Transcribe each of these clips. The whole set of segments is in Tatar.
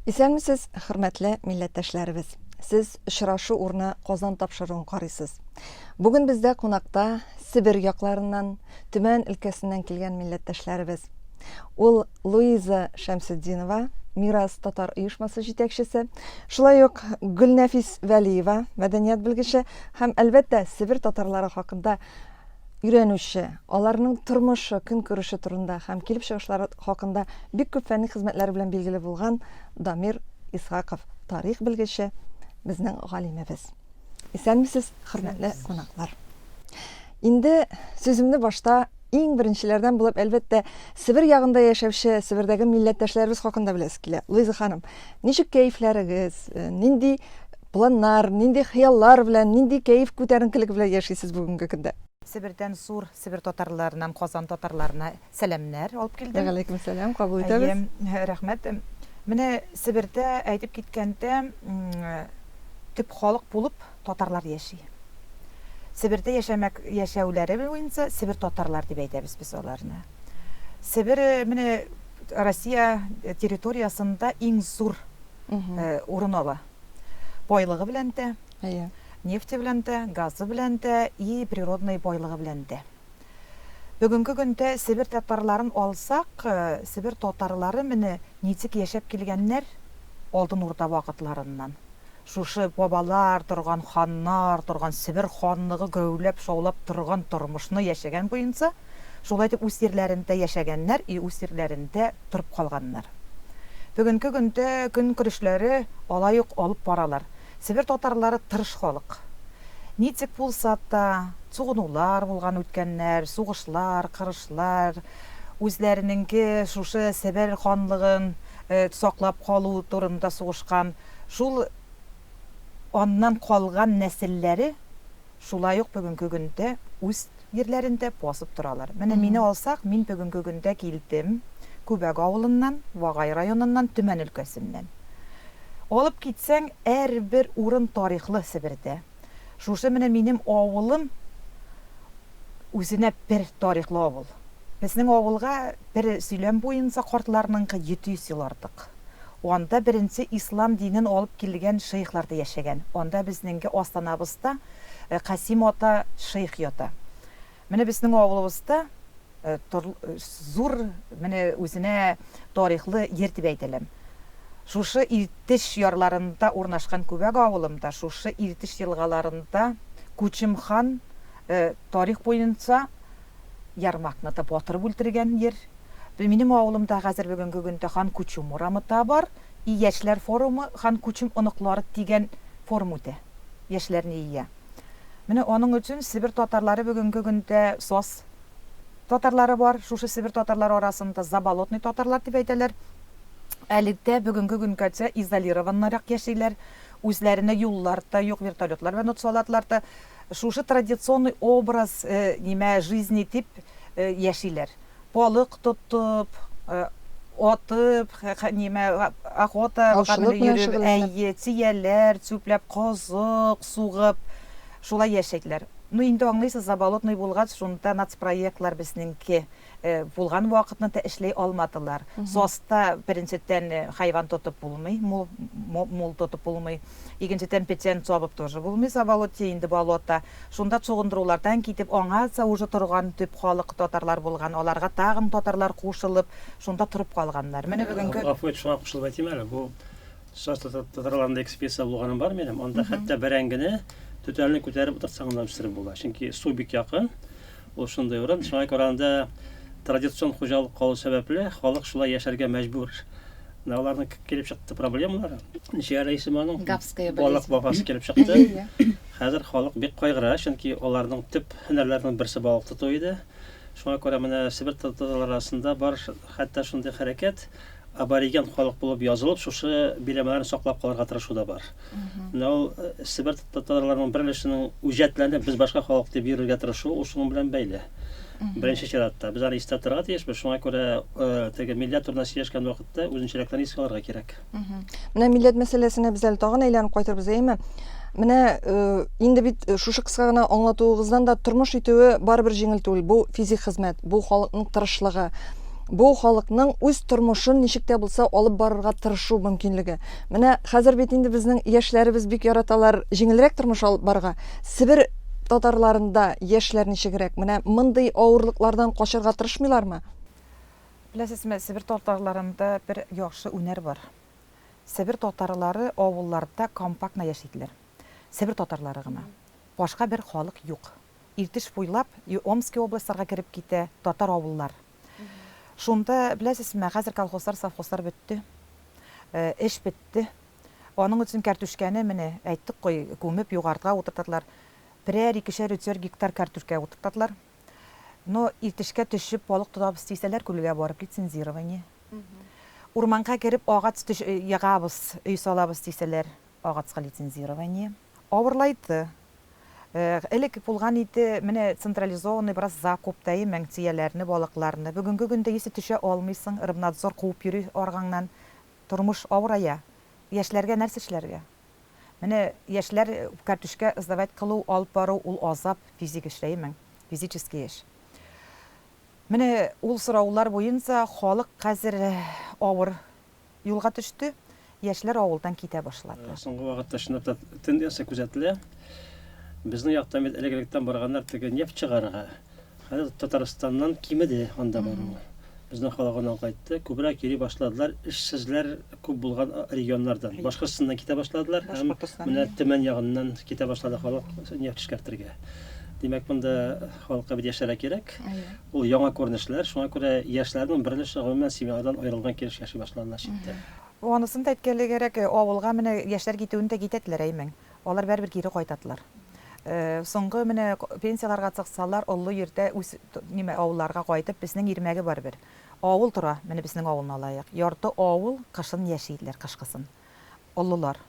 Исәнмесез, хөрмәтле милләттәшләребез. Сез Очрашу урыны Казан тапшыруын карыйсыз. Бүген бездә кунакта Себер якларыннан, Төмән өлкәсеннән килгән милләттәшләребез. Ул Луиза Шәмсетдинова, Мирас татар оешмасы җитәкчесе, шулай ук Гөлнәфис Вәлиева, мәдәният белгече һәм, әлбәттә, Себер татарлары хакында өйрәнүче, аларның тормышы, көнкүреше турында һәм килеп чыгышлары хакында бик күп фәнни хезмәтләре белән билгеле булган Дамир Исхаков, тарих белгече, безнең галимебез. Исәнмесез, хөрмәтле кунаклар. Инде сүземне башта иң беренчеләрдән булып, әлбәттә, Себер ягында яшәүче, Себердәге милләттәшләребез хакында беләсе килә. Луиза ханым, ничек кәефләрегез, нинди Планнар, нинди хыяллар белән, нинди кәеф күтәренкелек белән яшисез бүгенге көндә? Себердән зур Себер татарларыннан Казан татарларына сәламнәр алып килдем. Вәгаләйкем сәлам, кабул итәбез. Әйе, рәхмәт. Менә Себердә әйтеп киткәндә, төп халык булып татарлар яши. Себердә яшәмәк, яшәүләре буенча Себер татарлар дип әйтәбез без аларны. Себер менә Россия территориясендә иң зур урын ала. Байлыгы белән дә, Әйе. нефте белән дә, газы белән дә и природный байлыгы белән дә. Бүгенге көндә Себер татарларын алсак, Себер татарлары менә ничек яшәп килгәннәр Алтын Урда вакытларыннан. Шушы бабалар торган, ханнар торган, Себер ханлыгы гөрләп, шаулап торган тормышны яшәгән буенча, шулай итеп үз җирләрендә яшәгәннәр и үз җирләрендә торып калганнар. Бүгенге көндә көнкүрешләре алай ук алып баралар. Себер татарлары тырыш халык. Ничек булса та, сугынулар булган үткәннәр, сугышлар, кырышлар, үзләренеңке шушы Себер ханлыгын саклап калу турында сугышкан, шул аннан калган нәселләре шулай ук бүгенге көндә үз Җирләрендә басып торалар. Менә мине алсак, мин бүгенге көндә килдем Күбәк авылыннан, Вагай районыннан, Төмән өлкәсеннән. Алып китсәң, әрбер урын тарихлы Себердә. Шушы менә минем авылым үзенә бер тарихлы авыл. Безнең авылга бер сөйләм буенча картларныңкы 700 ел артык. Анда беренче ислам динен алып килгән шейхлар да яшәгән. Анда безнеңге астанабызда Касим ата шейх ята. Менә безнең авылыбызда зур менә үзенә тарихлы ер дип әйтәләм. Шушы Иртеш ярларында урнашкан Күбәк авылында, шушы Иртеш елгаларында Күчем хан тарих буенча Ярмакны да батырып үлтергән ер. Минем авылымда хәзер бүгенге көндә Хан Кучум урамы та бар, и яшьләр форумы Хан Кучум оныклары дигән форум үтә. Яшьләрне ия. Менә аның өчен Себер татарлары бүгенге көндә сас татарлары бар. Шушы Себер татарлары арасында заболотный татарлар дип әйтәләр. Әле дә бүгенге көнгәчә изолированнырак яшиләр. Үзләренә юллар да юк, вертолетлар белән отсалатлар да. Шушы традиционный образ э, нимә жизни дип э, яшиләр. Балык тотып, атып, нимә, охота Аучылык белән йөреп, шөгыльләнеп. әйе, чияләр чүпләп, козык сугып, шулай яшәделәр. Ну, инде аңлыйсыз, заболотный булгач, шунда нацпроектлар безнеңке булган вакытны да эшли алмадылар. СОСта беренчедән хайван тотып булмый, мул, мул тотып булмый. Икенчедән печән чабып тоже булмый заболотье, инде болото. Шунда чогындырулардан китеп, аңа уже торган төп халык татарлар булган, аларга тагын татарлар кушылып, шунда торып калганнар. Менә бүгенге. Гафу ит, шуңа кушылып әйтим әле, бу Саз татарларында экспедиция булганым бар минем. Анда хәтта бәрәңгене түтәлне күтәреп утыртсаң да үстереп була. Чөнки су бик якын. Ул шундый урын. Шуңа күрә анда традицион хуҗалык калу сәбәпле, халык шулай яшәргә мәҗбүр. Менә аларның килеп чыкты проблемалары. Ничек әле исеме аның? Габская Балык болезнь. бабасы килеп чыкты. Хәзер халык бик кайгыра, чөнки аларның төп һөнәрләренең берсе балык тоту иде. Шуңа күрә менә Себер татарлары арасында бар хәтта шундый хәрәкәт, абориген халык булып язылып, шушы биләмәләрне саклап калырга тырышу да бар. Менә ул э, Себер татарларының бер өлешенең үҗәтләнеп, без башка халык дип йөрергә тырышуы ул шуның белән бәйле. Беренче чиратта без аны истә тотарга тиешбез, шуңа күрә э, теге милләт турында сөйләшкән вакытта үзенчәлекләрне искә алырга кирәк. Менә милләт мәсьәләсенә без әле тагын әйләнеп кайтырбыз, әйеме? Менә э, инде бит э, шушы кыска гына аңлатуыгыздан да тормыш итүе барыбер җиңел түгел. Бу физик хезмәт, бу халыкның тырышлыгы. Бу халыкның үз тормышын ничек тә булса алып барырга тырышу мөмкинлеге. Менә хәзер бит инде безнең яшьләребез бик яраталар җиңелрәк тормыш алып барырга. Себер татарларында яшьләр ничегрәк? Менә мондый авырлыклардан качарга тырышмыйлармы? Беләсезме, Себер татарларында бер яхшы үнәр бар. Себер татарлары авылларда компактно яшиделәр. Себер татарлары гына. Башка бер халык юк. Иртеш буйлап, Омски областьларга кереп китә, татар авыллар. Шунда, беләсезме, хәзер колхозлар, совхозлар бетте. Эш бетте. Аның өчен кәртүшкәне, менә, әйттек кой, күмеп, югартга утыртадылар. Берәр, икешәр, өчәр гектар кәртүшкә утыртадылар. Но Иртешкә төшеп балык тотабыз дисәләр, күлгә барып лицензирование. Урманга кереп агач төш ягабыз, өй салабыз дисәләр, агачка лицензирование. Авырлайды. Элек булган иде, менә централизованный бераз закуп та имең, чияләрне, балыкларны. Бүгенге көндә если төшә алмыйсың, рыбнадзор куып йөри аргаңнан. Тормыш авырая. Яшьләргә нәрсә эшләргә? Менә яшьләр кәртүшкә сдавать кылу, алып бару, ул азап, физик эш әйеме? Физический эш. Менә ул сораулар буенча халык хәзер авыр юлга төште, яшьләр авылдан китә башлады. Соңгы вакытта чынлап та тенденция күзәтелә. Безнең яктан бит элек-электән барганнар теге нефть чыгарырга. Хәзер Татарстаннан кимеде анда бару. Безнең халык аннан кайтты. Күбрәк йөри башладылар эшсезләр күп булган регионнардан. Башкортстаннан китә башладылар һәм менә Төмән ягыннан китә башлады халык нефть эшкәртергә. Димәк, монда халыкка бит яшәргә кирәк. Ул яңа күренешләр, шуңа күрә яшьләрнең бер өлеше гомумән семьядан аерылган килеш яши башладылар читтә. Анысын да әйткәле кирәк, авылга менә яшьләр китүен дә китәделәр, әймең. Алар бәребер кире кайтадылар. Соңгы менә пенсияләргә чыксалар, олы йирдә үз нимә авылларга кайтып, безнең ирмәге бар бер. Авыл тора, менә безнең авылны алаек. Ярты авыл кышын яшиделәр, кышкысын. Олылар,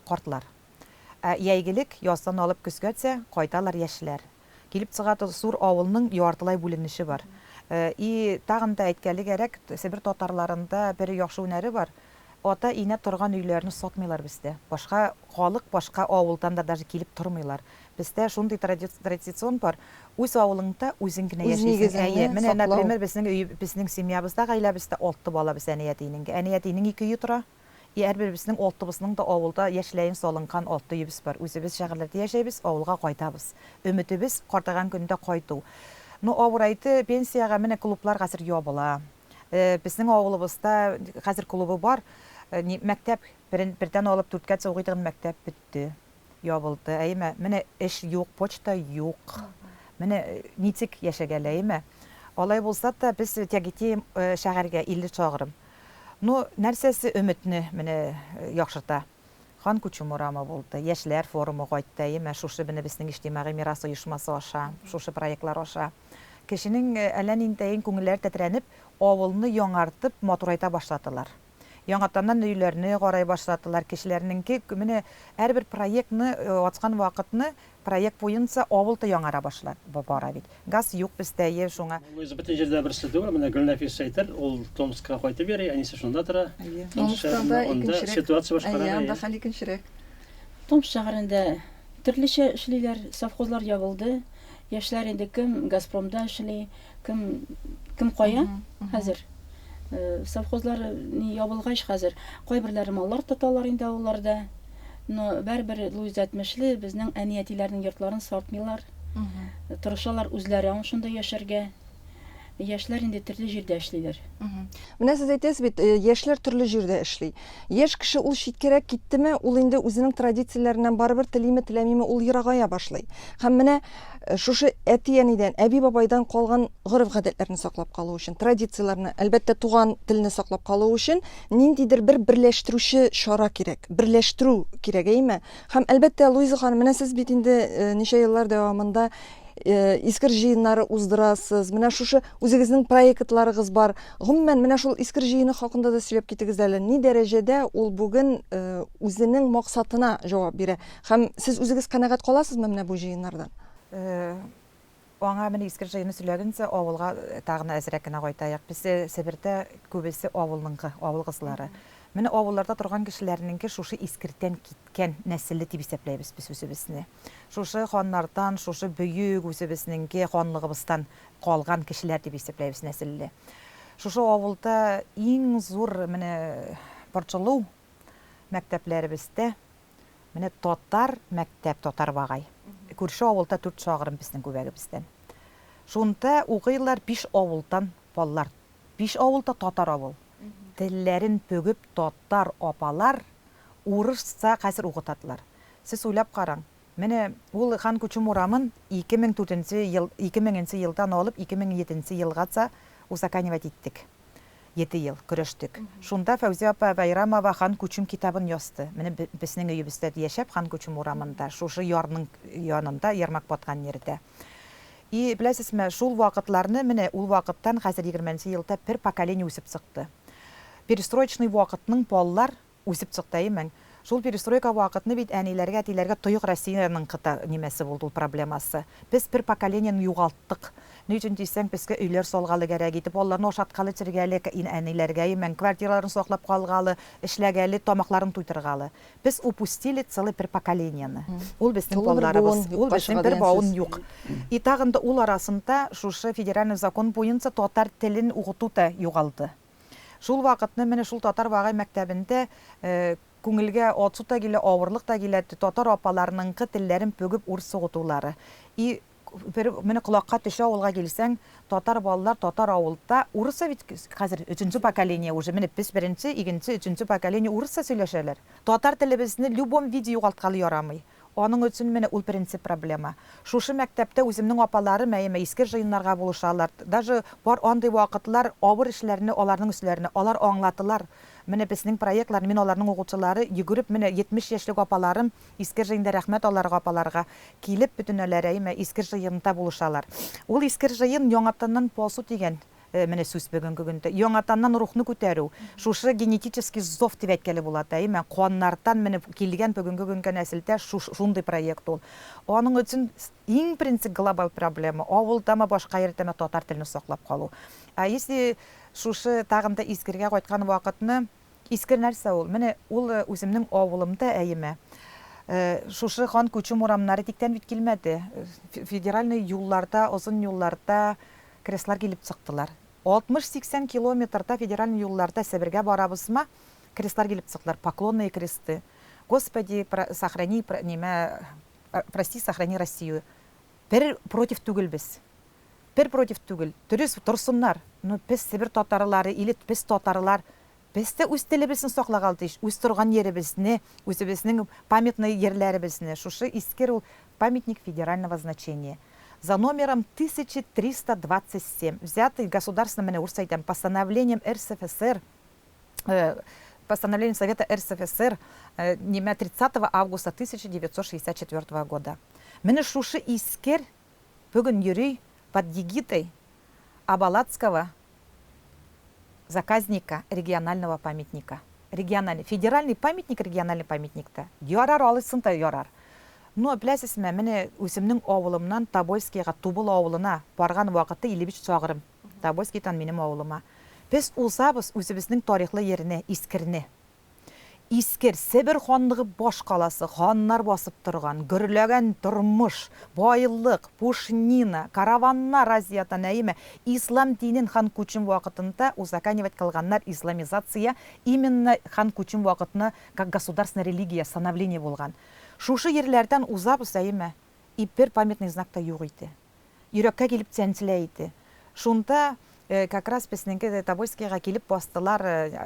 картлар. Ә йәйгелек, яздан алып көзгәчә кайталар яшьләр. Килеп чыга то зур авылның яртылай бүленеше бар. И тагын да әйткәле кәрәк, Себер татарларында бер яхшы үнәре бар. Ата-инә торган өйләрне сатмыйлар бездә. Башка халык башка авылдан да даже килеп тормыйлар. Бездә шундый традицион бар, үз авылыңда үзең генә Үз яшисең. нигезеңне Әйе, менә, саклау. например, безнең өй, безнең семьябызда, гаиләбездә алты бала без әни-әтинең. Әни-әтинең ике өе тора. И һәрберебезнең алтыбызның да авылда яшьләен салынган алты өебез бар. Үзебез шәһәрләрдә яшәйбез, авылга кайтабыз. Өметебез, картайган көндә кайту. Ну, авырайды, пенсиягә менә клублар хәзер ябыла. Безнең авылыбызда хәзер клубы бар. Ни, мәктәп, бердән алып дүрткәчә укый торган мәктәп бетте. Ябылды, әйеме? Менә эш юк, почта юк. Менә ничек яшәгәле, әйеме? Алай булса та, без тяготеем шәһәргә, 50 чагрым. Ну, нәрсәсе өметне менә яхшырта? Хан Кучум урамы булды, яшьләр форумы кайтты, әйеме? Шушы менә безнең иҗтимагый мирас оешмасы аша, шушы проектлар аша. Кешенең әллә ниндәен күңелләре тетрәнеп, авылны яңартып, матурайта башладылар. Яңатаннан өйләрне карый башладылар, кешеләрнеңке менә һәрбер проектны ачкан вакытны проект буенча авыл та яңара башла бара бит. Газ юк бездә, е шуңа. Луиза бөтен җирдә берсе түгел, менә Гөлнәфис әйтер, ул Томскка кайтып йөри, әнисе шунда тора. Әйе. Томск Томскта шәһәрендә, да анда икенчерәк. ситуация Әйе, башкарак, анда әйе. хәл икенчерәк. Томск шәһәрендә төрлечә эшлиләр, совхозлар ябылды, яшьләр инде кем Газпромда эшли, Кем кем кая хәзер? Э, совхозлар ни ябылгач хәзер кайберләре маллар тоталар инде авылларда. Но бәрбер Луиза әтмешле безнең әни-әтиләрнең йортларын сатмыйлар. Тырышалар үзләре шунда яшәргә. Яшьләр инде төрле җирдә эшлиләр. Менә сез әйтәсез бит, э, яшьләр төрле җирдә эшли. Яшь кеше ул читкәрәк киттеме, ул инде үзенең традицияләреннән барыбер телиме, теләмиме, ул ерагая башлый. Һәм менә э, шушы әти-әнидән, әби-бабайдан калган гореф-гадәтләрне саклап калу өчен, традицияләрне, әлбәттә, туган телне саклап калу өчен ниндидер бер берләштерүче чара кирәк, берләштерү кирәк, әйеме? Һәм, әлбәттә, Луиза ханым, менә сез бит инде э, ничә еллар дәвамында Э, Искер җыеннары уздырасыз, менә шушы үзегезнең проектларыгыз бар. Гомумән, менә шул Искер җыены хакында да сөйләп китегез әле. Ни дәрәҗәдә ул бүген э, үзенең максатына җавап бирә? Һәм сез үзегез канәгать каласызмы менә бу җыеннардан? Э, аңа менә Искер җыены сөйләгәнчә авылга тагын әзрәк кенә кайтаек. Без Себердә күбесе авылныңкы, авыл кызлары. Менә авылларда торган кешеләрнеңке шушы Искертән киткән нәселле дип исәпләйбез без үзебезне. Шушы ханнардан, шушы бөек үзебезнеңке ханлыгыбыздан калган кешеләр дип исәпләйбез нәселле. Шушы авылда иң зур менә борчылу мәктәпләребездә менә татар мәктәп, татар вагай. Күрше авылда дүрт чагырым безнең күбәгебездән. Шунда укыйлар биш авылдан балалар. Биш авыл да татар авыл. Телләрен бөгеп татар апалар урысча хәзер укытадылар. Сез уйлап караң, менә ул Хан Кучум урамын 2004 нче ел, 2000 нче елдан алып 2007 нче елгача узаканивать иттек. Ете ел көрәштек. Шунда Фәүзия апа Байрамова Хан Кучум китабын язды. Менә безнең өебездә яшәп Хан Кучум урамында, шушы ярның янында, Ермак баткан җирдә. И, беләсезме, шул вакытларны, менә ул вакыттан хәзер егерменче елда бер поколение үсеп чыкты. Перестроечный вакытның балалар үсеп чыкты, әйеме? Шул перестройка вакытны бит әниләргә, әтиләргә тоек Россиянең кыта нимәсе булды ул проблемасы. Без бер поколениене югалттык. Ни өчен дисәң, безгә өйләр салгалы кәрәк иде, балаларны ашаткалы, эчергәле әниләргә, әйеме, квартираларын саклап калгалы, эшләгәле, тамакларын туйдыргалы. Без упустили целый бер поколениене. Ул безнең Тулы бер балаларыбыз. буын Ул юкка безнең чыга бер дигән бавын сүз. юк. И тагын да ул арасында шушы федеральный закон буенча татар телен укыту да югалды. Шул вакытны менә шул татар Вагай мәктәбендә күңелгә ацу та килә, авырлык та килә, татар апаларыныңкы телләрен бөгеп урыс укытулары. И бер менә колакка төшә авылга килсәң, татар балалар татар авылда урысча бит хәзер өченче поколение уже, менә без беренче, икенче, өченче поколение урысча сөйләшәләр. Татар телебезне любом виде югалткалы ярамый. Аның өчен менә ул беренче проблема. Шушы мәктәптә үземнең апаларым әйеме иске җыеннарга булышалар. Даже бар андый вакытлар авыр эшләрне аларның өсләренә, алар аңлатылар. Менә безнең проектлар, мин аларның укучылары, йөгереп менә 70 яшьлек апаларым иске җыенда рәхмәт аларга апаларга, килеп бөтенеләре әйеме иске җыенда булышалар. Ул иске җыен яңатаннан басу дигән менә сүз бүгенге көндә. Яңатаннан рухны күтәрү, шушы генетический зов дип әйткәле була, әйеме, каннардан менеп килгән бүгенге көнгә нәселдә шундый проект ул. Аның өчен иң беренче глобаль проблема авылдамы, башка җирдәме татар телен саклап калу. Ә если шушы тагын да Искергә кайткан вакытны, Искер нәрсә ул? Менә ул үземнең авылымда әйеме. Шушы Хан Кучум урамнары тиктән бит килмәде. Федеральный юлларда, озын юлларда креслар килеп чыктылар. 60-80 километрда федеральный юлларда Себергә барабызмы, креслар килеп чыктылар, поклонные кресты. Господи, сохрани, нимә, прости, сохрани Россию. Бер против түгел без. Бер против түгел. Дөрес торсыннар. Но без Себер татарлары или без татарлар, без дә үз телебезне саклагал тиеш, үз торган yerебезне, үзебезнең памятный ерләребезне. Шушы Искер ул памятник федерального значения. За номером 1327, взятый государственным, менә урысча әйтәм, постановлением РСФСР, постановлением Совета РСФСР, нимә 30 августа 1964 года. Менә шушы Искер бүген йөри под эгидой Абалацкого заказника регионального памятника. Региональный, федеральный памятник, региональный памятник та. Ярар, алысын та ярар. Но, беләсезме, менә үземнең авылымнан Тобольскийга, Тубыл авылына барган вакытта 55 чакрым. Тобольскийдан минем авылыма. Без узабыз үзебезнең тарихлы yerine, Искерне. Искер, Себер ханлыгы баш каласы, ханнар басып торган, гөрләгән тормыш, байлык, пушнина, караваннар Азиятан, әйеме, ислам динен хан Кучум вакытында узаканивать кылганнар, исламизация именно хан Кучум вакытына как государственная религия становление булган. Шушы ерләрдән узабыз, әйеме, и бер памятный знак та юк иде. Йөрәккә килеп чәнчелә иде. Шунда как раз безнеңке Тобольскийга килеп бастылар,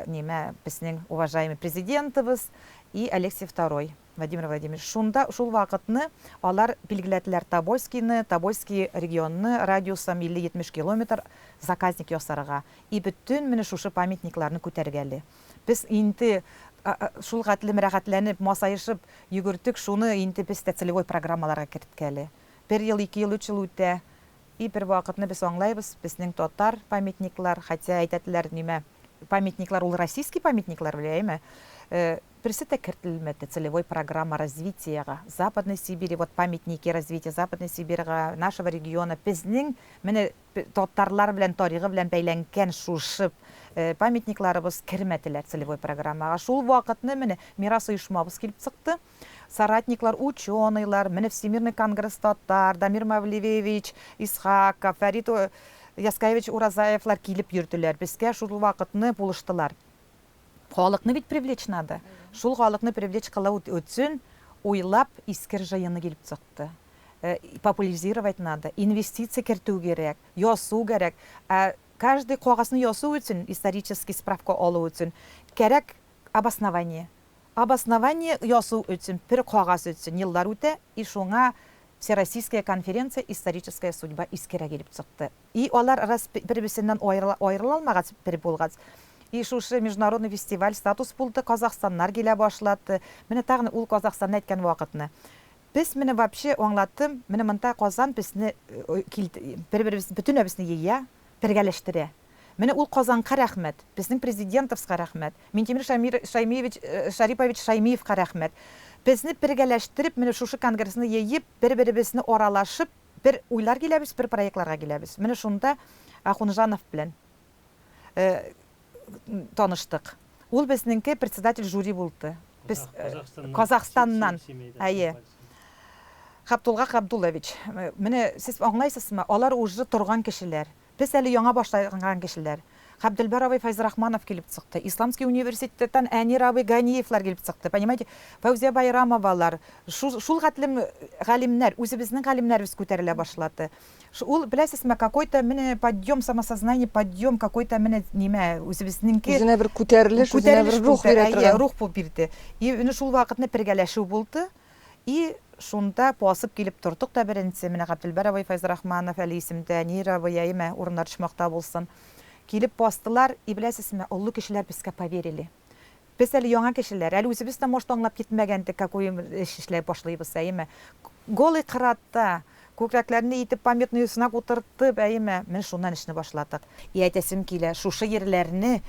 нимә, безнең уважаемый президентыбыз и Алексей II, Владимир Владимирович. Шунда шул вакытны алар билгеләделәр Тобольскийны, Тобольский регионны радиусом 50-70 километр заказник ясарга. И бөтен менә шушы памятникларны күтәргәле. Без инде шул хәтле рәхәтләнеп, масаешып йөгердек, шуны инде без дә целевой программаларга керткәле. Бер ел, ике ел, өч ел үтә. И бер вакытны без аңлайбыз, безнең татар памятниклар, хотя әйтәделәр, нимә, памятниклар ул российский памятниклар белә, әйме? Берсе дә кертелмәде целевой программа развитиега. Западной Сибири, вот памятники развития Западной Сибирьга, нашего региона, безнең менә татарлар белән тарихы белән бәйләнгән шушы памятникларыбыз кермәделәр целевой программага. Шул вакытны менә мирас оешмабыз килеп чыкты. Соратниклар, ученыйлар, менә Всемирный конгресс татар, Дамир Мавлевич Исхаков, Фәрит Яскаевич Уразаевлар килеп йөрделәр, безгә шул вакытны булыштылар. Халыкны бит привлечь надо. Шул халыкны привлечь кылу өчен уйлап Искер җыены килеп чыкты. Популяризировать надо, инвестиция кертү кирәк, язу кирәк. Ә каждый кагазны язу өчен, исторический справка алу өчен кирәк обоснование. Обоснование язу өчен, бер кагаз өчен еллар үтә, и шуңа Всероссийская конференция Историческая судьба Искера килеп чыкты. И алар рас бер-берсеннән аерыла аерыла алмагач, бер булгач, и шушы международный фестиваль статус булды, Казахстаннар килә башлады. Менә тагын ул Казахстанны әйткән вакытны. Без менә вообще аңлаттым, менә монда Казан безне килде, бер-беребез, бөтенебезне җыя, бергәләштерә. Менә ул Казанга рәхмәт, безнең президентовска рәхмәт, Минтимер Шамир Шаймиевич Шарипович Шаймиевка рәхмәт. Безне бергәләштереп, менә шушы конгрессны җыеп, бер-беребезне аралашып, бер уйлар киләбез, бер проектларга киләбез. Менә шунда Ахунжанов белән таныштык. Ул безнеңке председатель жюри булды. Без Казахстаннан. Әйе. Габдулга Габдуллович. Менә сез аңлайсызмы, алар уже торган кешеләр. Без әле яңа башланган кешеләр. Габделбәр абый Фәйзрахманов килеп чыкты. Исламский университеттан Әнир абый Ганиевлар килеп чыкты. Понимаете, Фәүзия Байрамовалар, шул, шул хәтлем галимнәр, үзебезнең галимнәребез күтәрелә башлады. Ул, беләсезме, какой-то менә подъем самосознание, подъем какой-то менә нимә, үзебезнеңке. Үзенә бер күтәрелеш, үзенә бер рух бирә торган. Рух булып бирде. И менә шул вакытны бергәләшү булды. И шунда басып килеп тордык та беренче, менә Габделбәр абый Фәйзрахманов әле исемдә, Әнир абый, әйеме, урыннары почмакта булсын. Килеп бастылар, и беләсезме, олы кешеләр безгә поверили. Без әле яңа кешеләр, әле үзебез дә может аңлап китмәгәндек, какой эш эшләп башлыйбыз, әйеме. Голый кыратта, Күкрәкләрне итеп памятный знак утыртып, әйеме, менә шуннан эшне башладык. И әйтәсем килә, шушы ерләрне,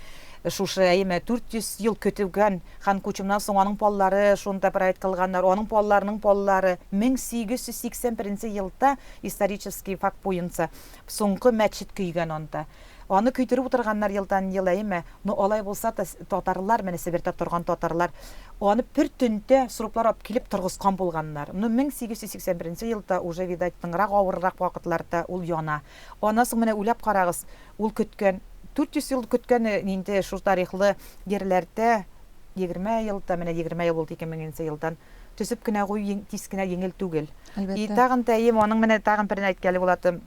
шушы, әйеме, 400 ел көтелгән хан Кучумнан соң аның паллары шунда проект кылганнар, аның палларының паллары 1881 нче елда, исторический факт буенча, соңгы мәчет көйгән анда. Аны көйдереп утырганнар елдан ел, әйеме? Но алай булса та, татарлар, менә Себердә торган татарлар, аны бер төндә срублар алып килеп торгызган булганнар. Но 1881 нче елда уже, видать, тыңрак, авыррак вакытларда ул яна. Аннан соң менә уйлап карагыз, ул көткән, 400 ел көткән инде шул тарихлы җирләрдә 20 елда, менә 20 ел булды 2000 нче елдан, төзеп кенә кую тиз кенә җиңел түгел. И тагын да, әйеме, аның менә тагын берне әйткәле булаты.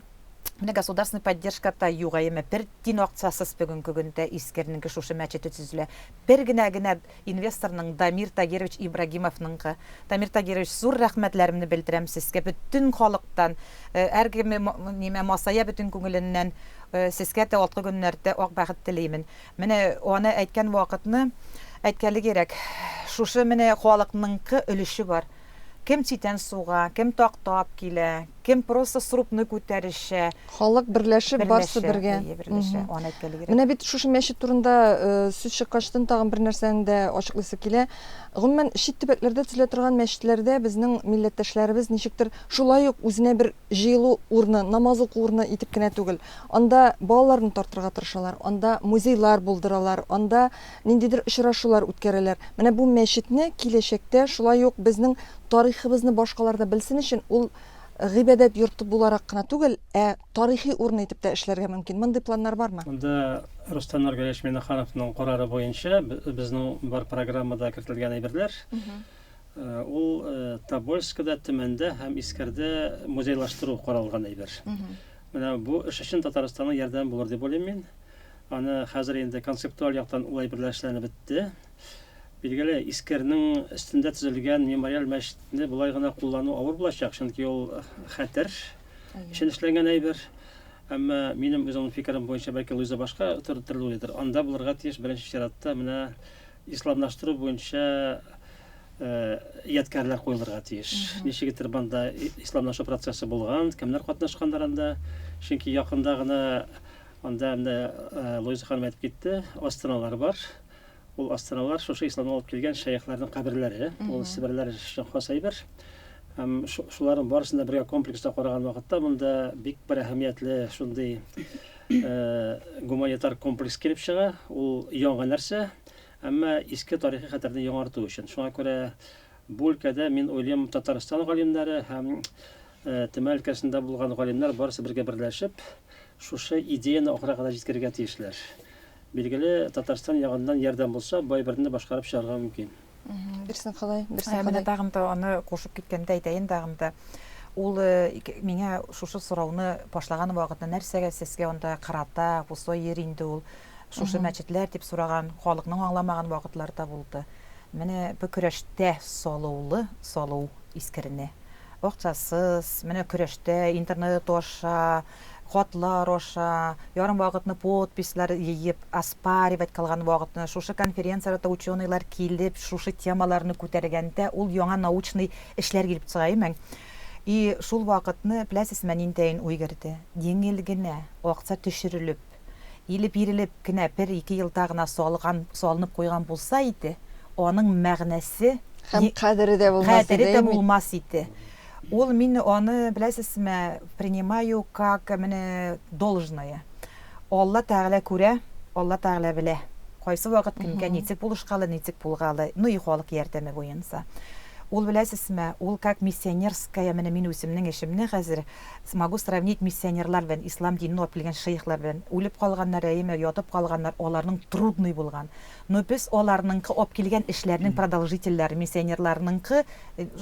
Менә государственный поддержка та юк, әйеме, бер тин акчасыз бүгенге көндә Искернеңке шушы мәчете төзелә. Бер генә генә инвесторның Дамир Тагирович Ибрагимовныңкы. Дамир Тагирович, зур рәхмәтләремне белдерәм сезгә бөтен халыктан. Һәркем нимә масая бөтен күңеленнән. Сезгә дә алткы көннәрдә ак бәхет телимен. Менә аны әйткән вакытны әйткәле кирәк. Шушы менә халыкныңкы өлеше бар. Кем читән суга, кем такта ап килә, кем просто срубны күтәрешә. Халык берләшеп, барсы бергә. Берләшә, берләшә. Аны әйткәле кирәк. Менә бит шушы мәчет турында сүз чыккачтын тагын бер нәрсәне дә ачыклыйсы килә. Гомумән, чит төбәкләрдә төзелә торган мәчетләрдә безнең милләттәшләребез ничектер шулай ук үзенә бер җыелу урыны, намаз уку урыны итеп кенә түгел. Анда балаларны тартырга тырышалар, анда музейлар булдыралар, анда ниндидер очрашулар үткәрәләр. Менә бу мәчетне киләчәктә шулай ук безнең тарихыбызны башкалар да белсен өчен ул гыйбадәт йорты буларак кына түгел, ә тарихи урын итеп тә эшләргә мөмкин. Мондый планнар бармы? Монда Рөстәм Нургалиевич Миңнехановның карары буенча безнең бар программада кертелгән әйберләр. Ул Тобольскида, Төмәндә һәм Искәрдә музейлаштыру каралган әйбер. Менә бу эш өчен Татарстанның ярдәме булыр дип уйлыйм мин. Аны хәзер инде концептуаль яктан ул әйберләр эшләнеп бетте. Билгеле, Искернең өстендә төзелгән мемориаль мәчетне болай гына куллану авыр булачак, чөнки ул хәтер өчен эшләнгән әйбер. Әмма минем үземнең фикерем буенча, бәлки Луиза башка төрле уйлыйдыр, анда булырга тиеш беренче чиратта менә исламлаштыру буенча ядкәрләр куелырга тиеш. Ничек итеп анда исламлашу процессы булган, кемнәр катнашканнар анда? Чөнки якында гына Анда менә Луиза ханым әйтеп китте, астаналар бар. Ул астаналар шушы исламны алып килгән шәехләрнең каберләре. Ул себерләр өчен хас әйбер. Һәм шуларның барысын да бергә комплекста караган вакытта монда бик бер әһәмиятле шундый гуманитар комплекс килеп чыга. Ул яңа нәрсә, әмма иске тарихи хәтерне яңарту өчен. Шуңа күрә бу өлкәдә мин уйлыйм, Татарстан галимнәре һәм. Төмән өлкәсендә булган галимнәр барысы бергә берләшеп, шушы идеяне ахырга кадәр җиткерергә тиешләр. Билгеле, Татарстан ягыннан ярдәм булса, бу әйберне башкарып чыгарга мөмкин. Бирсен Ходай, бирсен Ходай. Менә тагын да аны кушып киткәндә әйтәен тагын да. Ул миңа шушы сорауны башлаган вакытны нәрсәгә сезгә анда карата, пустой йир инде ул, шушы мәчетләр дип сораган, халыкның аңламаган вакытлары да булды. Менә бу көрәштә салулы салу искерне. Акчасыз, менә көрәштә интернет аша, хатлар аша, ярым вакытны подписьлар җыеп, оспаривать кылган вакытны, шушы конференцияләрдә ученыйлар килеп, шушы темаларны күтәргәндә, ул яңа научный эшләр килеп чыга, әйме? И шул вакытны, беләсезме, ниндәен уй керде? Җиңел генә акча төшерелеп, или бирелеп кенә бер-ике елда гына салган, салынып куйган булса иде, аның мәгънәсе Һәм кадере дә булмас иде. Кадере дә булмас иде. Ул мин аны, беләсезме, принимаю как менә должное. Алла Тәгалә күрә, Алла Тәгалә белә. Кайсы вакыт кемгә ничек булышкалы, ничек булгалы, ну и халык ярдәме буенча. Ул беләсезме, ул как миссионерская, менә мин үземнең эшемне хәзер Смогу сравнить миссионерлар белән, ислам динен алып килгән шейхлар белән. Үлеп калганнар, әйеме, ятып калганнар, аларның трудный булган. Но без аларныңкы алып килгән эшләрнең продолжительләре, миссионерларныңкы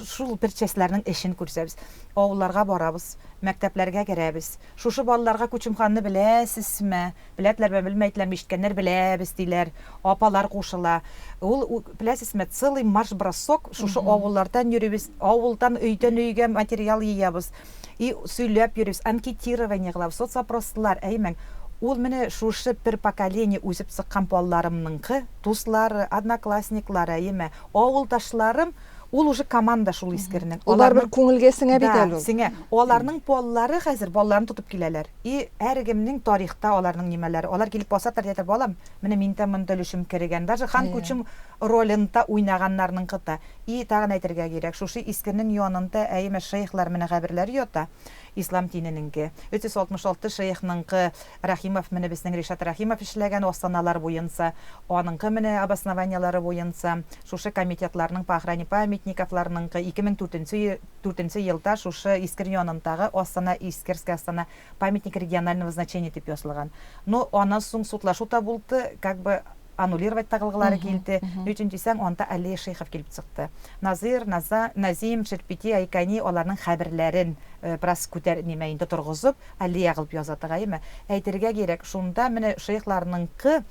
шул бер частьләрнең эшен күрсәбез. Авылларга барабыз, мәктәпләргә керәбез. Шушы балаларга Күчемханны беләсезме? Беләтләрме, белмәйтләрме, ишеткәннәр беләбез, диләр. Апалар кушыла. Ул, беләсезме, целый марш-бросок шушы авыллардан йөрибез, авылдан өйдән өйгә материал йыябыз. И сөйләп йөрибез, анкетирование кылабыз, соцопрослар, әймәң. Ул менә шушы бер поколение үсеп чыккан балаларымныңкы, дуслары, одноклассниклары, әйеме, авылдашларым, ул уже команда шул искернең. Ул барыбер күңелгә сеңә бит әле ул. Сеңә. Аларның балалары хәзер балаларын тотып киләләр. И һәркемнең тарихта аларның нимәләре. Алар килеп басалар, әйтәләр, балам, менә мин дә монда өлешем кергән. Даже хан Күчем ролен-та уйнаганнарныңкы да. И тагын әйтергә кирәк, шушы искернең янында әйеме шейхлар менә каберләре ята, ислам диненеңке. 366 шейхныңкы Рәхимов менә безнең Ришат Рәхимов эшләгән астаналар буенча, аныңкы менә обоснованиелары буенча, шушы комитетларның по охране памятниковларныңкы 2004 дүртенче елда шушы Искер янындагы Астана, Искерская Астана, памятник регионального значения дип язылган. Но аннан соң судлашу та булды, как бы аннулировать та кылгылары килде. Ни өчен дисәң, анда Аллея шейхов килеп чыкты. Назир, Наза, Назим, Шерпити, Айкани аларның хәберләрен бераз күтәр нимә инде торгызып, аллея кылып яза тыгаймы. Әйтергә кирәк, шунда менә шейхларныңкы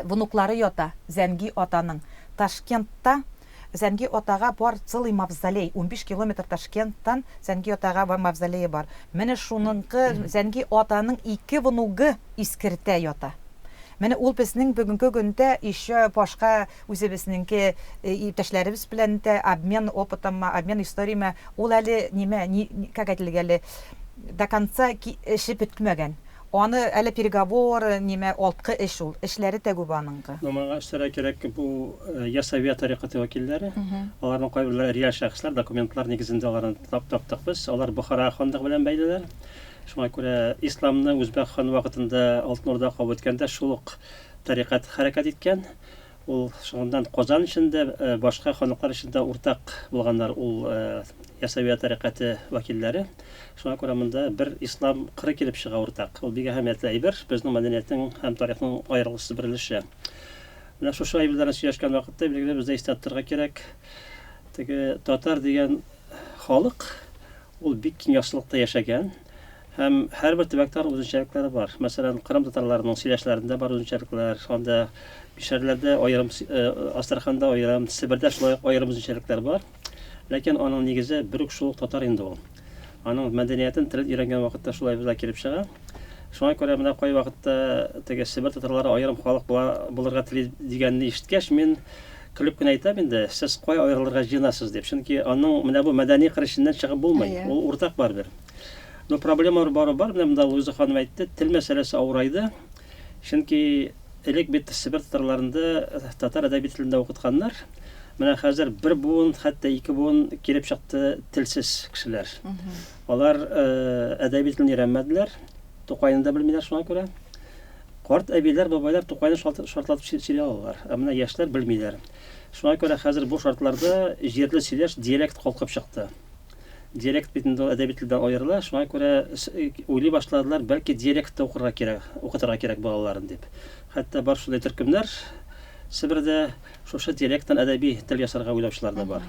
внуклары ята, Зәнги атаның. Ташкентта Зәнги атага бар целый мавзолей, 15 километр Ташкенттан Зәнги атага бар мавзолее бар. Менә шуныңкы Зәнги атаның ике внугы Искертә ята. Менә ул безнең бүгенге көндә еще башка үзебезнеңке иптәшләребез белән дә обмен опытом, обмен историяме, ул әле нимә, ни, как әйтелгән әле, до конца эше бетмәгән. Аны әле переговор, нимә, алткы эш ул. Эшләре дә күп аныңкы. Но моңа өстәргә кирәк, бу Ясавия тарикате вәкилләре, аларның кайберләре реаль шәхесләр, документлар нигезендә аларны таптык без. Алар Бохара ханлыгы белән бәйлеләр. Шуңа күрә исламны Үзбәк хан вакытында Алтын Урда кабул иткәндә шул ук тарикать хәрәкәт иткән. Ул шуннан Казан өчен дә, башка ханлыклар өчен дә уртак булганнар ул Ясавия тарикате вәкилләре. Шуңа күрә монда бер ислам кыры килеп чыга уртак. Ул бик әһәмиятле әйбер, безнең мәдәниятнең һәм тарихның аерылгысыз бер өлеше. Менә шушы әйберләрне сөйләшкән вакытта, билгеле, бездә истә тотарга кирәк, теге татар дигән халык ул бик киң яссылыкта яшәгән һәм һәрбер төбәктә аның үзенчәлекләре бар. Мәсәлән, Кырым татарларының сөйләшләрендә бар үзенчәлекләр, анда мишәрләрдә аерым, Астраханда аерым, Себердә шулай ук аерым үзенчәлекләр бар. Ләкин аның нигезе бер үк шул ук татар инде ул. Аның мәдәниятен, телен өйрәнгән вакытта шулай безгә килеп чыга. Шуңа күрә менә кайвакытта теге Себер татарлары аерым халык була, булырга тели дигәнне ишеткәч, мин көлеп кенә әйтәм инде, сез кая аерылырга җыенасыз дип. Чөнки аның менә бу мәдәни кыр эченнән чыгып булмый. Ул уртак барыбер. Но проблемалар бары бар. Менә монда Луиза ханым әйтте, тел мәсьәләсе авырайды. Чөнки элек бит Себер татарларында татар әдәби телендә укытканнар. Менә хәзер бер буын, хәтта ике буын килеп чыкты телсез кешеләр. Алар әдәби телне өйрәнмәделәр, Тукайны да белмиләр шуңа күрә. Карт әбиләр, бабайлар Тукайны шартлатып сөйли алалар, ә менә яшьләр белмиләр. Шуңа күрә хәзер бу шартларда җирле сөйләш, диалект калкып чыкты. Диалект бит инде ул әдәби телдән аерыла, шуңа күрә уйлый башладылар, бәлки диалектта укырга кирәк, укытырга кирәк балаларын дип. Хәтта бар шундый төркемнәр Себердә шушы диалекттан әдәби тел ясарга уйлаучылар да бар.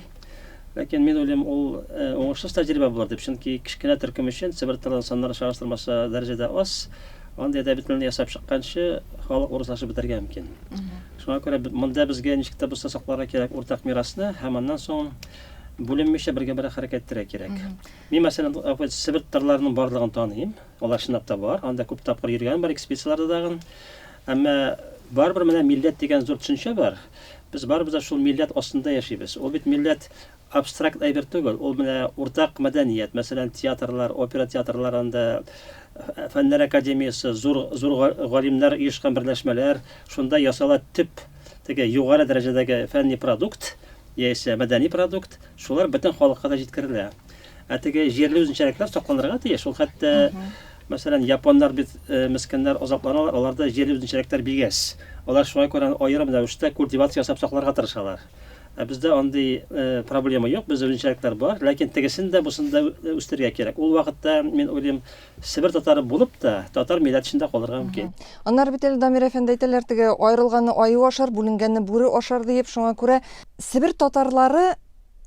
Ләкин мин уйлыйм, ул уңышсыз тәҗрибә булыр дип, чөнки кечкенә төркем өчен Себер телен саннары чагыштырмаса дәрәҗәдә аз, андый әдәби телне ясап чыкканчы халык урыслашып бетәргә мөмкин. Шуңа күрә монда безгә ничек тә булса сакларга кирәк уртак мирасны һәм аннан соң бүленмичә бергә-бергә хәрәкәт итәргә кирәк. Мин, мәсәлән, Себер татарларының барлыгын таныйм. Алар чынлап та бар. Анда күп тапкыр йөргәнем бар, экспедицияләрдә тагын. Әмма барыбер менә милләт дигән зур төшенчә бар. Без барыбыз да шул милләт астында яшибез. Ул бит милләт абстракт әйбер түгел. Ул менә уртак мәдәният, мәсәлән, театрлар, опера театрлары анда, фәннәр академиясе, зур зур галимнәр оешкан берләшмәләр, шунда ясала төп теге югары дәрәҗәдәге фәнни продукт яисә мәдәни продукт, шулар бөтен халыкка да җиткерелә. Ә теге җирле үзенчәлекләр сакланырга тиеш. Ул хәтта, мәсәлән, японнар бит э, мескеннәр азапланалар, аларда җирле үзенчәлекләр бик әз. Алар шуңа күрә аерым рәвештә культивация ясап сакларга тырышалар. Ә бездә андый э, проблема юк, бездә үзенчәлекләр бар, ләкин тегесен дә, бусын да үстерергә кирәк. Ул вакытта, мин уйлыйм, Себер татары булып та, татар милләт эчендә калырга мөмкин. Аннары бит әле Дамир әфәнде әйтәләр, теге аерылганны аю ашар, бүленгәнне бүре ашар диеп, шуңа күрә Себер татарлары,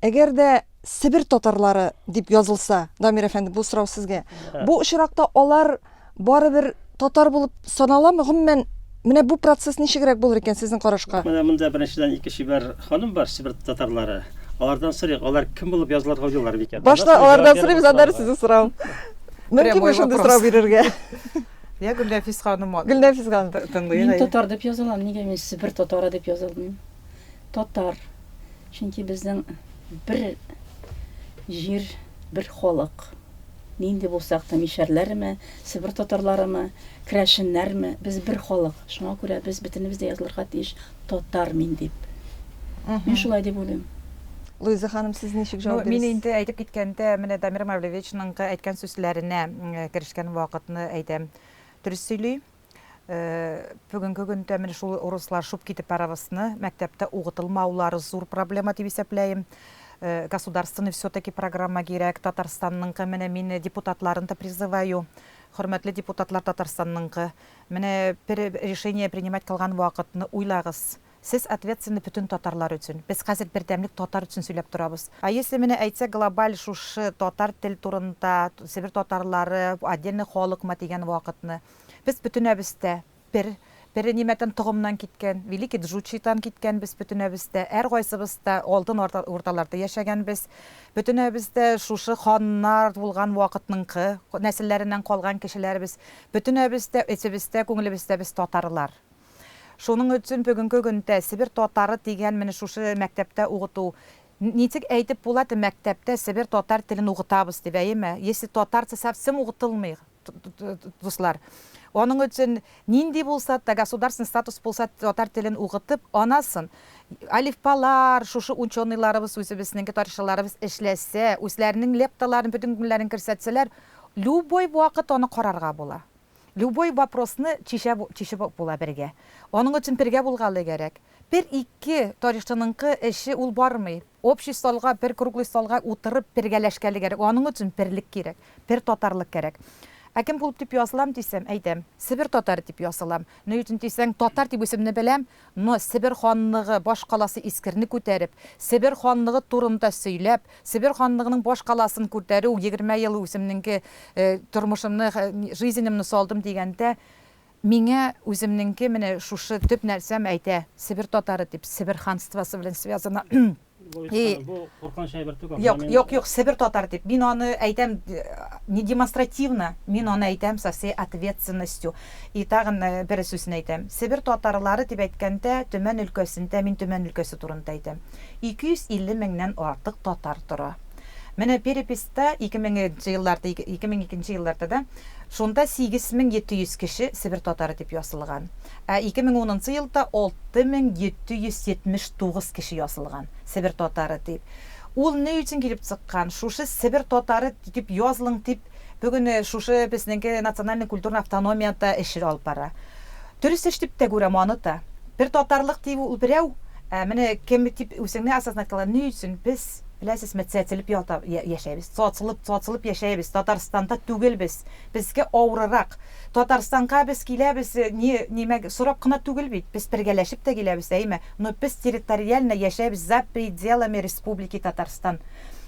әгәр дә Себер татарлары дип язылса, Дамир әфәнде, бу сорау сезгә. Бу очракта алар барыбер татар булып саналамы? Гомумән, менә бу процесс ничегрәк булыр икән сезнең карашка? Менә монда беренчедән ике чибәр ханым бар, Себер татарлары. Алардан сорыйк, алар кем булып язылырга уйлыйлар микән? Башта алардан сорыйбыз, аннары сезнең сорау. Мөмкинме шундый сорау бирергә? Я Гөлнәфис ханым. Гөлнәфис ханым. Тыңлыйк. Мин татар дип язылам, нигә мин Себер татары дип язылмыйм? Татар. Чөнки безнең бер җир, бер халык. Нинди булсак та, мишәрләрме, себер татарларымы, керәшеннәрме, без бер халык. Шуңа күрә без бөтенебез дә язылырга тиеш татар мин дип. Мин шулай дип уйлыйм. Луиза ханым, сез ничек җавап бирәсез? Мин инде әйтеп киткәндә, менә Дамир Мавлевичның әйткән сүзләренә керешкән вакытны әйтәм. Дөрес сөйли. Бүгенге көндә менә шул урыслар шуып китеп барабызны, мәктәптә угытылмаулары зур проблема дип исәпләем. Государственный все-таки программа кирәк. Татарстанныңкы, менә мин депутатларын да призываю. Хөрмәтле депутатлар Татарстанныңкы, менә бер решение принимать кылган вакытны уйлагыз. Сез ответственны бөтен татарлар өчен. Без хәзер бердәмлек татар өчен сөйләп торабыз. А если менә әйтсәк глобаль шушы татар тел турында, себер татарлары отдельный халыкмы дигән вакытны, без бөтенәбез дә бер, бер нимәтән тогымнан киткән, Великий Джучитан киткән без бөтенәбез дә, һәркайсыбыз да Алтын Урталарда яшәгәнбез, бөтенәбез дә шушы ханнар булган вакытныңкы нәселләреннән калган кешеләрбез, бөтенәбез дә эчебездә, күңелебездә без татарлар. Шуның өчен бүгенге көндә Себер татары дигән менә шушы мәктәптә укыту, ничек әйтеп була ди мәктәптә Себер татар телен укытабыз дип, әйеме? Если татарча совсем укытылмый, дуслар. Аның өчен нинди булса да государственный статус булса татар телен укытып, анасын әлифбалар, шушы ученыйларыбыз, үзебезнең тарихчыларыбыз эшләсә, үзләренең лепталарын, бөтен күңелләрен күрсәтсәләр, любой вакыт аны карарга була. Любой вопросны чишә чишеп була бергә. Аның өчен бергә булгалы кәрәк. Бер-ике тарихчыныңкы эше ул бармый. Общий столга, бер круглый столга утырып бергәләшкәле кәрәк. Аның өчен берлек кирәк, бер татарлык кәрәк. Ә кем булып дип язылам дисәм, әйтәм, Себер татары дип язылам. Ни өчен дисәң, татар дип үземне беләм, Но Себер ханлыгы баш каласы Искерне күтәреп, Себер ханлыгы турында сөйләп, Себер ханлыгының баш каласын күтәрү, 20 ел үземнеңке тормышымны, жизнемне салдым дигәндә, миңа үземнеңке менә шушы төп нәрсәм әйтә, Себер татары дип, Себер ханствосы белән связано. И, бу куркыныч әйбер түгел. Юк, юк, юк, Себер татар дип. Мин аны әйтәм не демонстративно, мин аны әйтәм со всей ответственностью. И тагын бер сүзен әйтәм. Себер татарлары дип әйткәндә, Төмән өлкәсендә, мин Төмән өлкәсе турында әйтәм. 250 меңнән артык татар тора. Менә переписьта 2000 нче елларда, 2002 нче елларда да шунда 8700 кеше Себер татары дип язылган. Ә 2010 нчы елда 6779 кеше язылган Себер татары дип. Ул ни өчен килеп чыккан? Шушы Себер татары дип язылың дип, бүген шушы безнеңке национальный культурный автономия да эш алып бара. Дөрес эш дип тә күрәм аны да. Бер татарлык дип ул берәү, ә менә кем дип үзеңне осознать кыла, ни өчен без. Беләсезме, цәцелеп ята, яшәйбез. Цацылып, цацылып яшәйбез. Татарстанда түгел без. Безгә авырырак. Татарстанга без киләбез, ни, нимә, сорап кына түгел бит. Без бергәләшеп тә киләбез, әйме? Но без территориально яшәйбез за пределами Республики Татарстан.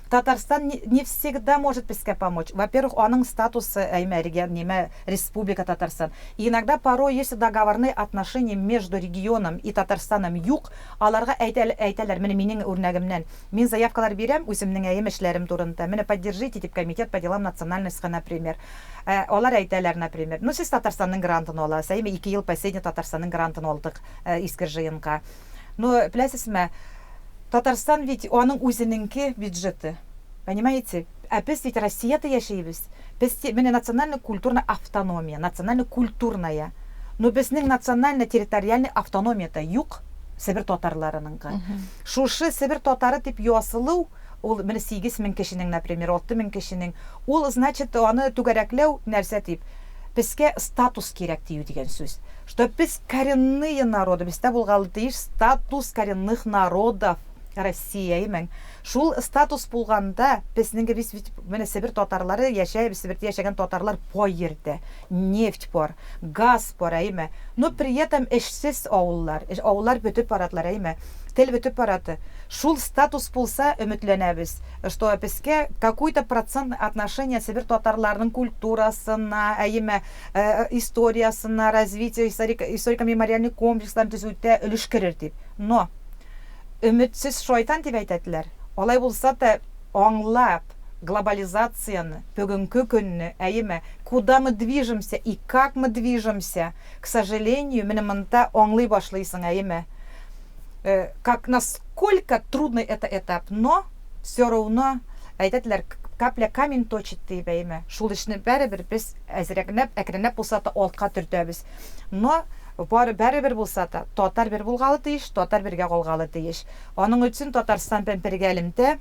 Татарстан не, не всегда может безгә помочь. Во-первых, аның статусы, әйме, регион, нимә, Республика Татарстан. И иногда порой, если договорные отношения между регионом и Татарстаном юк, Аларга әйтә, әйтәләр, менә минең үрнәгемнән. Мин заявкалар бирәм үземнең әем эшләрем турында. Менә поддержите дип комитет по делам национальностька, например. Ә, алар әйтәләр, например, ну сез Татарстанның грантын аласыз, әйеме, ике ел последний Татарстанның грантын алдык, э, Искер җыенга. Но, беләсезме, Татарстан ведь аның үзенеңке бюджеты. Понимаете? Ә без ведь Россиядә яшибез. Без менә национально-культурная автономия, национально-культурная. Но безнең национально-территориальный автономия да юк Себер татарларыныңкы. Шушы Себер татары дип язылу, ул менә 8 мең кешенең, например, 6 мең кешенең, ул, значит, аны түгәрәкләү нәрсә дип, безгә статус кирәк дию дигән сүз. Что без коренные народы, бездә булгалы тиеш статус коренных народов Россия, имең. Шул статус булганда, безнең без бит менә Себер татарлары яшәйбез, Себердә яшәгән татарлар бай йирдә. Нефть бар, газ бар, әйеме? Но при этом эшсез авыллар, авыллар бетеп барадылар, әйеме? Тел бетеп барады. Шул статус булса, өметләнәбез, что безгә какой-то процентный отношение Себер татарларының культурасына, әйеме, историясына, развитие историко-мемориальный комплексларын төзүдә өлеш керер дип. Но Өметсез шайтан дип әйтәделәр. Алай булса та, аңлап, глобализацияне, бүгенге көнне, әйеме, куда мы движемся и как мы движемся, к сожалению, менә монда аңлый башлыйсың, әйеме, как насколько трудный это этап, но все равно, әйтәделәр, капля камень точит диеп, әйеме, шул эшне барыбер без әзрәкләп, әкренләп булса та алтка төртәбез. Но Бары бәребер булса та, татар бер булгалы тиеш, татар бергә калгалы тиеш. Аның өчен Татарстан белән бергә элемтә.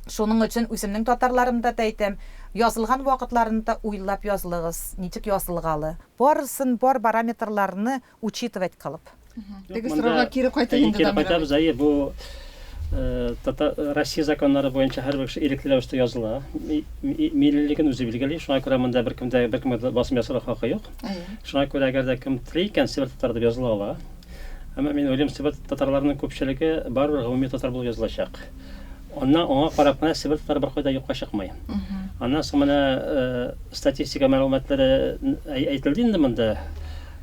Шуның өчен үземнең татарларымда да әйтәм, язылган вакытларында уйлап язылыгыз, ничек язылгалы. Барысын, бар бараметрларны учитывать кылып. Теге сорауга кире кайтыйк инде, Кире кайтабыз, әйе, бу Россия законнары буенча һәрбер кеше ирекле рәвештә языла. Миллилеген үзе билгели, шуңа күрә монда беркем дә беркемгә басым ясарга хакы юк. Шуңа күрә әгәр дә кем тели икән, Себер татары дип языла ала. Әмма мин уйлыйм, Себер татарларының күпчелеге барыбер гомуми татар булып язылачак. Аннан аңа карап кына Себер татары беркайда юкка чыкмый. Аннан соң менә статистика мәгълүматлары әйтелде инде монда.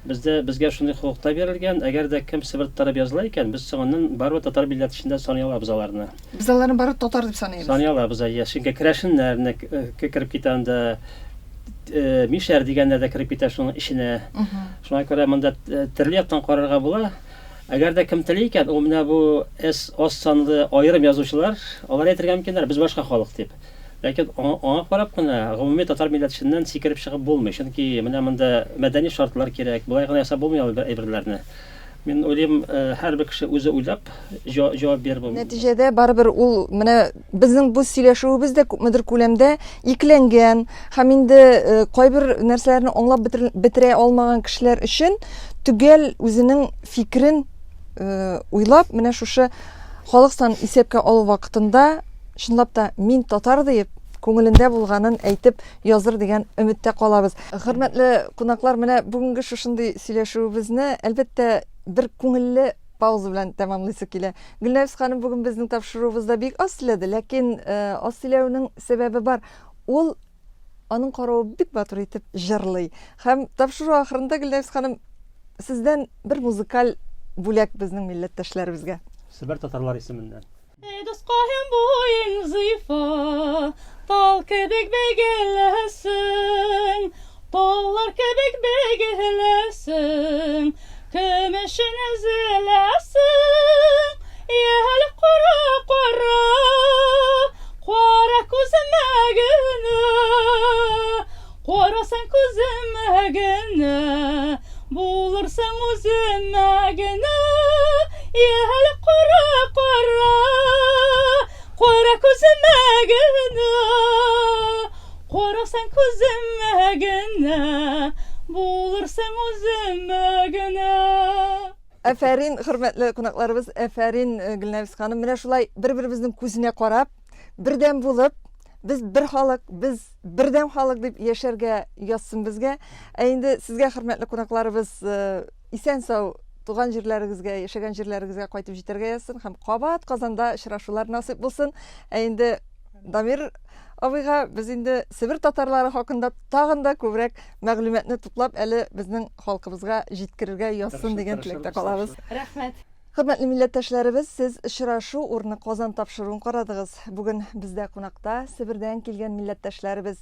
Бездә безгә шундый хокук та бирелгән, әгәр дә кем Себер татары дип языла икән, без соңыннан барыбер татар милләте эчендә саный алабыз аларны. Без аларны барыбер татар дип саныйбыз. Саный алабыз, әйе. Чөнки керәшеннәрне кереп китә анда. Мишәр дигәннәр дә кереп китә шуның эченә. Шуңа күрә монда төрле яктан карарга була. Әгәр дә кем тели икән, ул менә бу S аз санлы аерым язучылар, алар әйтергә мөмкиннәр, без башка халык дип. Ләкин аңа карап кына гомуми татар милләт эченнән сикереп чыгып булмый. Чөнки менә монда мәдәни шартлар кирәк, болай гына ясап булмый ул әйберләрне. Мин уйлыйм, һәрбер кеше үзе уйлап җавап бирер бу. Нәтиҗәдә барыбер ул менә безнең бу сөйләшүебез дә күпмедер күләмдә икеләнгән һәм инде кайбер нәрсәләрне аңлап бетерә алмаган кешеләр өчен төгәл үзенең фикерен уйлап, менә шушы халык санын исәпкә алу вакытында чынлап та мин татар диеп күңелендә булганын әйтеп языр дигән өметтә калабыз. Хөрмәтле кунаклар, менә бүгенге шушындый сөйләшүебезне, әлбәттә, бер күңелле пауза белән тәмамлыйсы килә. Гөлнәфис ханым бүген безнең тапшыруыбызда бик аз сөйләде, ләкин э, аз сөйләвенең сәбәбе бар. Ул аның каравы бик матур итеп җырлый. Һәм тапшыру ахырында Гөлнәфис ханым сездән бер музыкаль бүләк безнең милләттәшләребезгә. Себер татарлар исеменнән. Эй, дускаем, буең зифа, Тал кебек бәйгеләсең, Таллар кебек бәйгеләсең, Көмешен өзеләсең. Йәл кара, кара, Кара күземә генә, Карасаң күземә генә, Булырсың үземә генә. Йәл кара, кара, Кара күземә генә, Карасаң күземә генә, Булырсың үземә генә. Әфәрин, хөрмәтле кунакларыбыз, әфәрин, Гөлнәфис ханым. Менә шулай бер-беребезнең күзенә карап, Бердәм булып, без бер халык, без бердәм халык дип яшәргә язсын безгә. Ә инде сезгә, хөрмәтле кунакларыбыз, э, исән-сау туган җирләрегезгә, яшәгән җирләрегезгә кайтып җитәргә язсын һәм кабат Казанда очрашулар насыйп булсын. Ә инде Дамир абыйга без инде Себер татарлары хакында тагын да күбрәк мәгълүматны туплап әле безнең халкыбызга җиткерергә язсын дигән теләктә калабыз. Рәхмәт. Хөрмәтле милләттәшләребез, сез Очрашу урыны Казан тапшыруын карадыгыз. Бүген бездә кунакта Себердән килгән милләттәшләребез.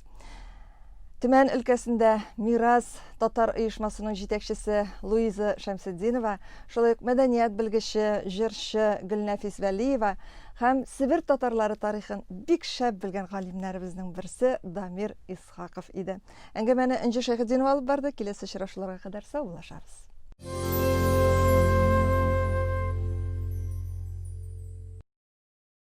Төмән өлкәсендә Мирас татар оешмасының җитәкчесе Луиза Шәмсетдинова, шулай ук мәдәният белгече, җырчы Гөлнәфис Вәлиева һәм Себер татарлары тарихын бик шәп белгән галимнәребезнең берсе Дамир Исхаков иде. Әңгәмәне Энҗе Шәйхетдинова алып барды. Киләсе очрашуларга кадәр саубуллашабыз.